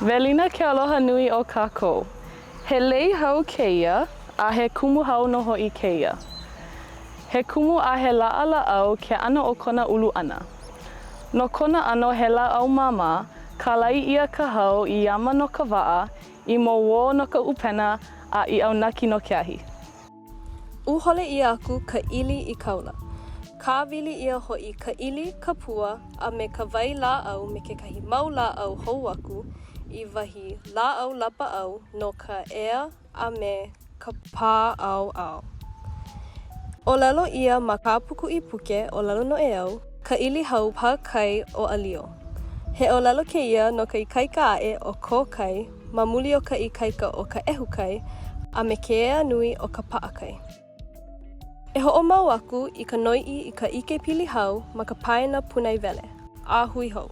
Welina ke aloha nui o kākou. He lei hau kēia, a he kumu hau nō hoʻi kēia. He kumu a he laʻalāʻau ke ʻano o kona ulu ʻana. No kona ʻano he lāʻau māmā, kālai ʻia ka hau i ama no ka waʻa, i mauō no ka ʻupena, a i ʻaunaki no ke ahi. ʻUhole ʻia aku ka ʻili i kaula. Kāwili ʻia hoʻi ka ʻili, ka pua, a me ka wai lāʻau me kekahi mau lāʻau hou aku i wahi lāʻau lapaʻau no ka ea a me ka pā ʻaoʻao. ʻŌlelo ʻia ma kā Pūkuʻi puke ʻōlelo noʻeau, Ka ʻili hau pā kai o ʻAlio. He ʻōlelo kēia no ka ikaika aʻe o ko kai ma muli o ka ikaika o ka ʻehu kai a me ke ea nui o ka paʻakai. E hoʻomau aku i ka noiʻi i ka ʻike pili hau ma ka paena pūnaewele. A hui hou.